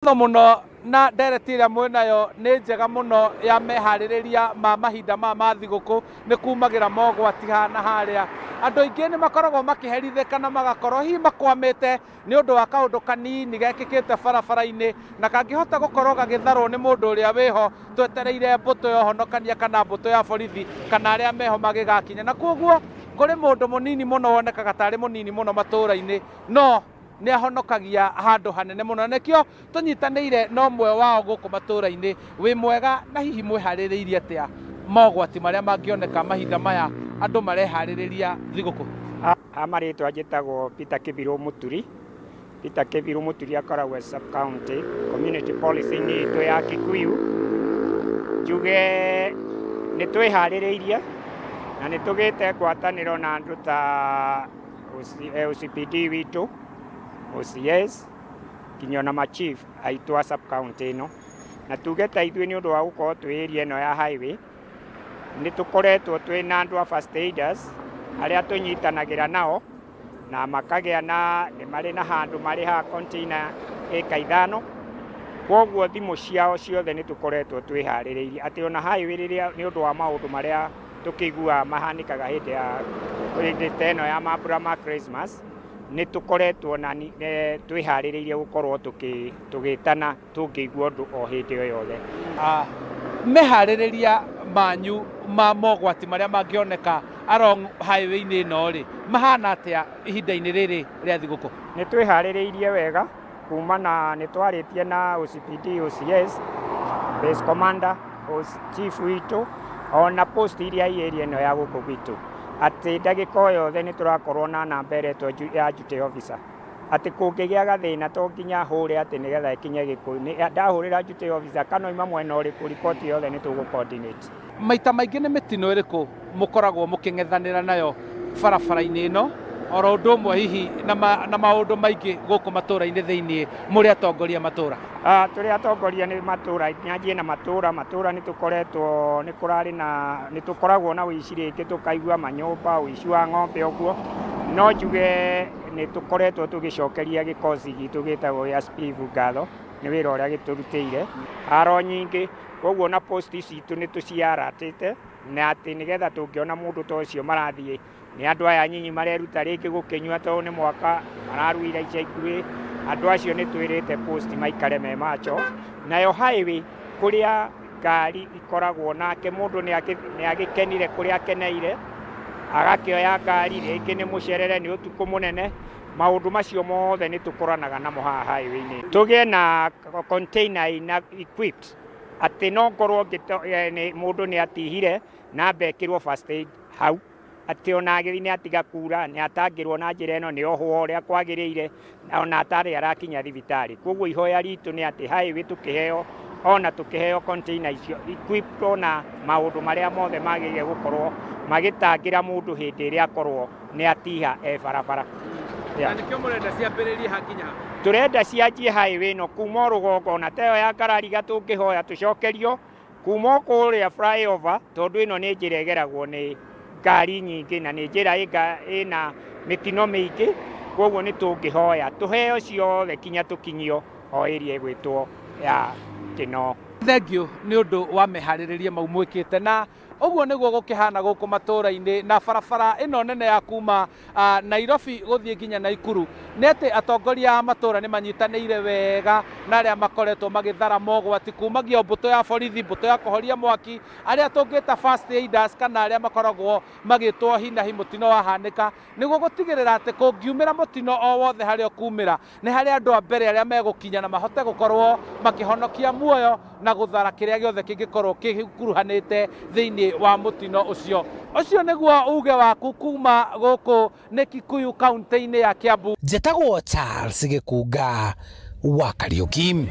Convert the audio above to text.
Ngatho mũno na ndereti ĩrĩa mwĩnayo nĩ njega mũno ya meharĩrĩria ma mahinda maya ma thigũkũ nĩ kumagĩra mogwati haha na harĩa. Andũ aingĩ nĩ makoragwo makĩherithĩka na magakorwo hihi makwamĩte nĩ ũndũ wa kaũndũ kanini gekĩkĩte barabara-inĩ na kangĩhota gũkorwo gagĩtharwo nĩ mũndũ ũrĩa wĩho twetereire mbũtũ ya ũhonokania kana mbũtũ ya borithi kana arĩa meho magĩgakinya. Na kwoguo kũrĩ mũndũ mũnini mũno wonekaga tarĩ mũnini mũno matũũra-inĩ no nĩ ahonokagia handũ hanene mũno, na nĩkĩo tũnyitanĩire na ũmwe wao gũkũ matũũra-inĩ. Wĩ mwega na hihi mwĩharĩrĩirie atĩa mogwati marĩa mangĩoneka mahinda maya andũ mareharĩrĩria thigũkũ? Ha marĩtwa njĩtagwo Peter Kĩbirũ Mũturi. Peter Kĩbirũ Mũturi akoragwo sub county community policing itũ ya Kikuyu. Njuge nĩ twĩharĩrĩirie na nĩ tũgĩte ngwatanĩro na andũ ta OCPD witũ, OCS, nginya ona machief aitũ a sub county ĩno. Na tuge ta ithuĩ nĩ ũndũ wa gũkorwo twĩ area ĩno ya highway, nĩ tũkoretwo twĩ na andũ a first aiders arĩa tũnyitanagĩra nao na makagĩa na nĩ marĩ na handũ marĩhaga container ĩka 5. Kwoguo thimũ ciao ciothe nĩ tũkoretwo twĩharĩrĩirie atĩ ona highway rĩrĩa nĩ ũndũ wa maũndũ marĩa tũkĩiguaga mahanĩkaga hĩndĩ ya hĩndĩ ta ĩno ya mambura ma Christmas, nĩ tũkoretwo na twĩharĩrĩirie gũkorwo tũgĩtana tũngĩigua ũndũ o hĩndĩ o yothe. Meharĩrĩria manyu ma mogwati marĩa mangĩoneka along highway-inĩ ĩno rĩ, mahana atĩa ihinda-inĩ rĩrĩ rĩa thigũkũ? Nĩ twĩharĩrĩirie wega kuma na nĩ twarĩtie na OCPD, OCS, base commander, chief witũ ona post iria i area ĩno ya gũkũ gwitũ atĩ ndagĩka o yothe nĩ tũrakorwo na namba ĩretwo ya duty officer atĩ kũngĩgĩa gathĩna to nginya hũre atĩ nĩgetha ĩkinye Gĩkũyũ. Ndahũrĩra duty officer kana oima mwena ũrĩkũ, riboti yothe nĩ tũgũ coordinate. Maita maingĩ nĩ mĩtino ĩrĩkũ mũkoragwo mũkĩng'ethanĩra nayo barabara-inĩ ĩno oro ũndũ ũmwe hihi na maũndũ maingĩ gũkũ matũũra-inĩ thĩiniĩ mũrĩ atongoria matũũra? Tũrĩ atongoria nĩ matũũra, nyanjie na matũũra. Matũũra nĩ tũkoretwo nĩ kũrarĩ na nĩ tũkoragwo na ũici rĩngĩ tũkaigua manyũmba, ũici wa ng'ombe ũguo. No njuge nĩ tũkoretwo tũgĩcokeria gĩkosi gitũ gĩtagwo gĩa Spivu ngatho nĩ wĩra ũrĩa gĩtũrutĩire. Haro nyingĩ, koguo na post citũ nĩ tũciaratĩte na atĩ nĩgetha tũngĩona mũndũ ta ũcio marathiĩ nĩ andũ aya nyinyi mareruta rĩngĩ gũkĩnyua tondũ nĩ mwaka mararuire ica ikuhĩ, andũ acio nĩ twĩrĩte post maikare me macho. Nayo highway kũrĩa ngari ikoragwo nake mũndũ nĩ agĩkenire kũrĩa akeneire, agakĩoya ngari rĩngĩ nĩ mũcerere nĩ ũtukũ mũnene, maũndũ macio mothe nĩ tũkoranaga namo haha highway-inĩ. Tũgĩe na container ina equipped atĩ no ngorwo mũndũ nĩ atihire na ambekĩrwo first aid hau, atĩ ona agĩthiĩ nĩ atiga kura nĩ atangĩrwo na njĩra ĩno nĩ ohwo ũrĩa kwagĩrĩire ona atarĩ arakinya thibitarĩ. Koguo ihoya ritũ nĩ atĩ highway tũkĩheo ona tũkĩheo container icio equipped na maũndũ marĩa mothe magĩrĩire gũkorwo magĩtangĩra mũndũ hĩndĩ ĩrĩa akorwo nĩ atiha e barabara. Na nĩkĩo mũrenda ciambĩrĩrie hakinya ha? Tũrenda cianjie highway ĩno kuma o rũgongo ona ta ĩyo ya Ngarariga tũngĩhoya tũcokerio kuma o kũrĩa flyover tondũ ĩno nĩ njĩra ĩgeragwo nĩ ngari nyingĩ na nĩ njĩra ĩna mĩtino mĩingĩ, koguo nĩ tũngĩhoya tũheo ciothe kinya tũkinyio o area ĩgwĩtwo ya Kĩnoo. Thengiũ nĩ ũndũ wa meharĩrĩria mau mwĩkĩte na ũguo nĩguo gũkĩhana gũkũ matũũra-inĩ na barabara ĩno nene ya kuma Nairobi gũthiĩ nginya Naikuru nĩ atĩ atongoria a matũũra nĩ manyitanĩire wega na arĩa makoretwo magĩthara mogwati kumagia mbũtũ ya borithi, mbũtũ ya kũhoria mwaki, arĩa tũngĩta first aiders kana arĩa makoragwo magĩtwo hi na hi mũtino wahanĩka, nĩguo gũtigĩrĩra atĩ kũngiumĩra mũtino o wothe harĩa ũkumĩra nĩ harĩ andũ a mbere arĩa megũkinya na mahote gũkorwo makĩhonokia muoyo na gũthara kĩrĩa gĩothe kĩngĩkorwo kĩkuruhanĩte thĩinĩ wa mũtino ũcio. Ũcio nĩguo uge waku kuma gũkũ nĩ Kikuyu kaunti-inĩ ya Kiambu. Njĩtagwo Charles Gĩkunga wa Kariũki.